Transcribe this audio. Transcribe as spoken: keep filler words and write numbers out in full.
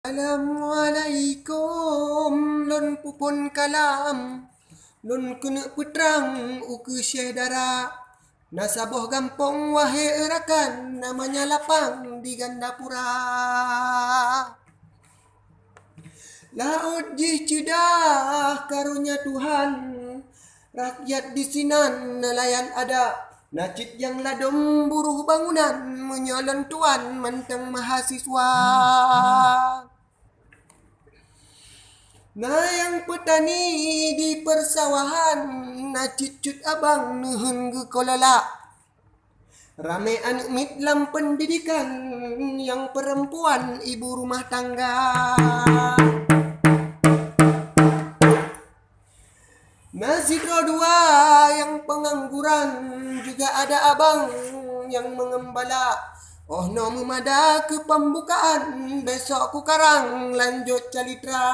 Assalamualaikum, lôn peuphon kalam, lôn keuneuk peutrang ukeue syedara. Na saboh gampông, wahé rakan, namanya Lapang di Gandapura. Laôt jih ceudah karonya Tuhan, rakyat di sinan neulayan adak, na cit nyang ladôm buruh bangunan, meunyoe lôn tuan mantong mahasiswa. Na nyang peutani di peusawahan, na cit cut abang neuheun geukelola. Ramé aneuk miet lam pendidikan, nyang perempuan ibu rumah tangga. Na sidroe dua nyang pengangguran, juga ada abang nyang mengembala. Oh noe meumada keu pembukaan, besok ku karang lanjut calitra.